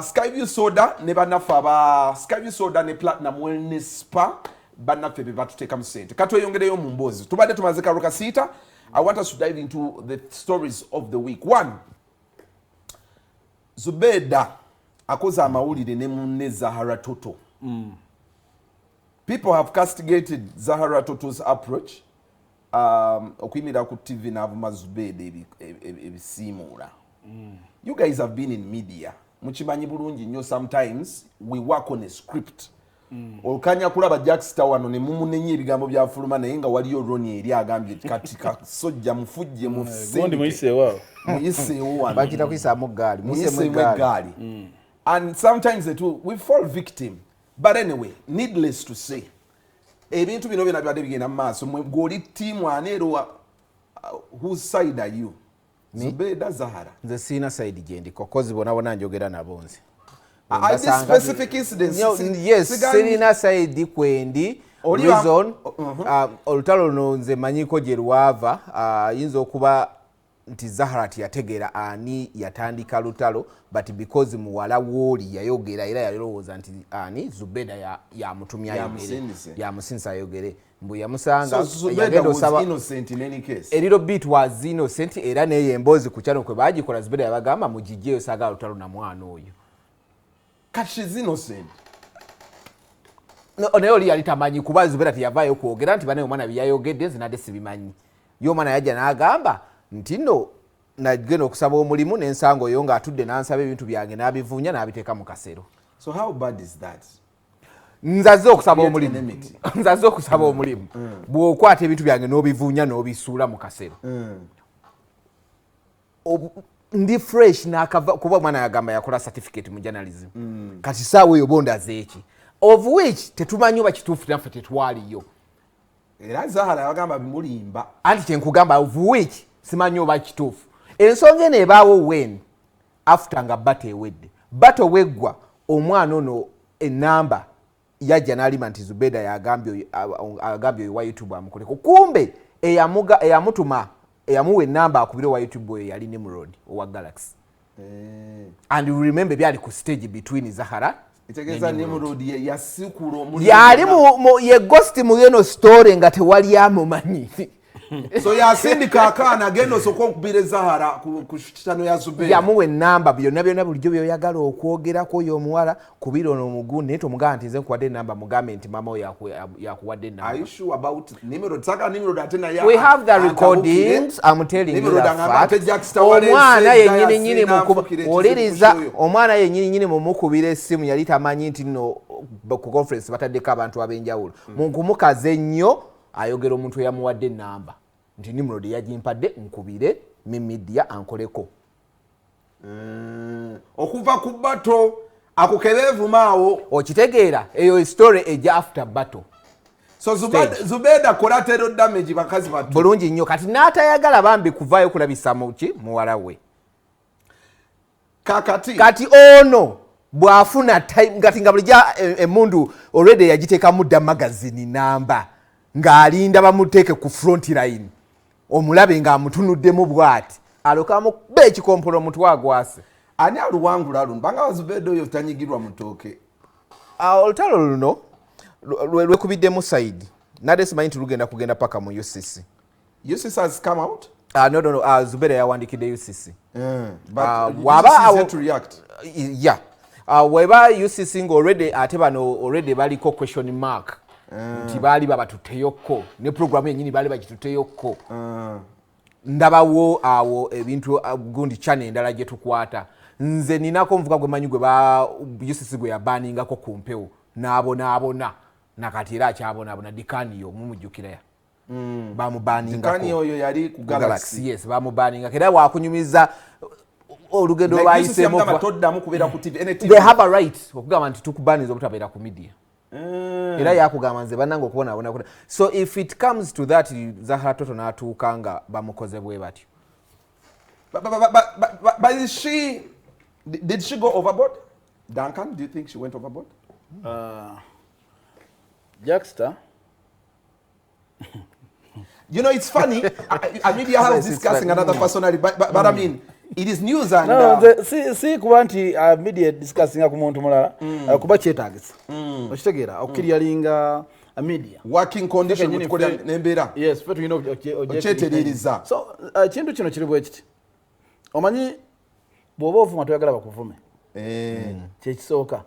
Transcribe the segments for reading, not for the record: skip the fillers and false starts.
Skyview Soda ne bannaffe aba Skyview Soda ne Platinum Wellness Spa, bannaffe be batuteekamu sente. Katweyongereyo mu mboozi. Tubadde tumaze kalo kasiita. I want us to dive into the stories of the week. One, Zubeda akoze amawulire ne munne Zahara Toto. People have castigated Zahara Toto's approach, okuyimirira ku TV n'avuma Zubeda ebisiimuula. You guys have been in media, mukimanyi bulungi nnyo, sometimes we work on a script. Olukanya kulaba Jackstar wano ne mumunenya ebigambo byafuluma, naye nga waliyo Roni eri agambye kati kasojja mufujje. Gundi muyiseewo. Muyiseewo wano. Bakita kuyisaamu gaali. Muyiseemu eggaali. And sometimes we fall victim. But anyway, needless to say, ebintu bino byona bibadde bigenda mu maaso. Mwe gw'oli tiimu ani era whose side are you, Zubeda, Zahara? Nze siina side gyendiko, 'cause bona bona njogera nabo nze. This specific incident, Yes, sirina side kwendi. Reason, olutalo luno nze manyiko gye lwava. Yinza okuba nti Zahara tiyategeera ani yatandika lutalo, but because muwala wooli yayogera, era yalowooza nti ani Zubeda yamutumya ayogere, yamusindise ayogere mbu yamusanga. A little bit was innocent. Era neyo emboozi ku kyano kwe bagikola, Zubeda yabagamba, "Mugijjeyo, saagala lutalo na mwana oyo." Kati she's innocent. Naye oli yali tamanyi, kuba Zubeda teyavaayo kwogera nti banaye omwana byeyayogedde nze nadde sibimanyi. Ye omwana yajja n'agamba nti nno nagenda okusaba omulimu n'ensanga oyo ng'atudde n'ansaba ebintu byange n'abivunya n'abiteeka mu kasero. So how bad is that? Nzaze okusaba omulimu, nzaze okusaba omulimu, bw'okwata ebintu byange n'obivunya n'obisuula mu kasero. Ndi fresh nakava, kuba omwana yagamba yakola certificate mu journalism. Kati saawa eyo bondaze eki, of which tetumanyi oba kituufu, naffe tetwaliyo. Era Zahara yabagamba bimulimba. Anti kyenkugamba, of which simanyi oba kituufu. Ensonga eno ebaawo when after nga battle ewedde. Battle weggwa, omwana ono enamba yajja n'alima nti Zubeda yagambye agambye oyo wa YouTube amukoleko. Kumbe eyamutuma, eyamuwa enamba akubire owa YouTube oyo yali Nimrod owa Galaxy. And you remember byali ku stage between Zahara. Etegeeza Nimrod yasikula omulimu. Yali ye ghost mu eno story nga tewali amumanyi. So yasindika akaana, agenda osooka okubira Zahara ku kitano ya Zubeda. Yamuwa enamba, byonna byonna bulijjo byoyagala okwogerako oyo omuwala, kubira ono omugundi, naye tomugamba nti nze nkuwadde enamba, mugambe nti mama oyo yakuwadde enamba. Are you sure about Nimrod? Saka Nimrod ate naye We have the recordings, I'm telling you the fact. Omwana yennyini nyini oliriza, omwana yennyini nyini mumukubira essimu yali tamanyi nti nno ku conference bataddeko abantu ab'enjawulo. Munkumukaze ennyo ayogera omuntu eyamuwadde enamba nti Nimrod yagimpadde nkubire mi media ankoleko. Okuva ku battle ako kebeevuma awo. Okitegeera, eyo story ejja after battle. So Zubeda collateral damage, bakazi batu. Bulungi nnyo. Kati n'atayagala bambi kuvaayo kulabisa muki muwala we. Kakati Kati ono bw'afuna time, kati nga bulijjo emundu already yagiteekamu dda magazine namba, ng'alinda bamuteeke ku front line, omulabe ng'amutunuddemu bw'ati, aloka amukuba ekikompolo, omutwe agwase. Ani aluwangula luno, banga Zubeda oyo tanyigirwa mutooke? Ah, olutalo luno lwekubiddemu side, nadde simanyi nti lugenda kugenda paka mu UCC. UCC has come out? No, Zubeda yawandikidde UCC. But Waba UCC is yet to react. Yeah, weba UCC nga already ate bano already baliko question mark nti baali babatuteyokko ne programu yenyini baali bagituteyokko. Ndabawo awo ebintu, gundi channel endala gye tukwata. Nze ninako omuvuka gwe manyi gwe ba UCC gwe yabaningako ku mpewo n'abonaabona, nakati era akyabonaabona. Dikaniyo mumujjukiraya? Bamubaningako. Dikani oyo yali ku Galaxy. Galaxy. Yes, bamubaningako era wakunyumiza olugendo Like UCC lwayiseemu. yamugamba toddamu kubeera ku TV, NTV. They have a right okugamba nti tukubaniza obutabeera ku media. Era yakugamba nze bannange okubonaabona kuna. So if it comes to that, Zahara Toto n'atuuka nga bamukoze bwe batyo. But is she did she go overboard? Duncan, do you think she went overboard? Jackster. You know, it's funny. A media house Yes, it's discussing funny. another personality, but I mean, It is news and No, si kuba nti media discussinga ku muntu mulala, kuba kyetagisa, okitegeera, okukiryalinga media working condition. Kenyini. Mutukolera n'embeera. Yes, ffe tulina Okyetereereza. So ekintu kino kiri bwe kiti: omanyi bw'oba ovuma, toyagala bakuvume. Kyekisooka.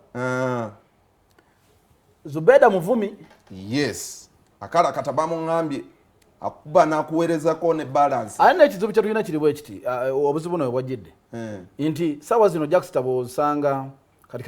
Zubeda muvumi. Yes, akala kata bamuŋŋambye akuba n'akuweerezako ne balance. Ate n'ekizibu kye tulina kiri bwe kiti, obuzibu buno bwe bwajjidde nti saawa zino Jackster bw'osanga kati.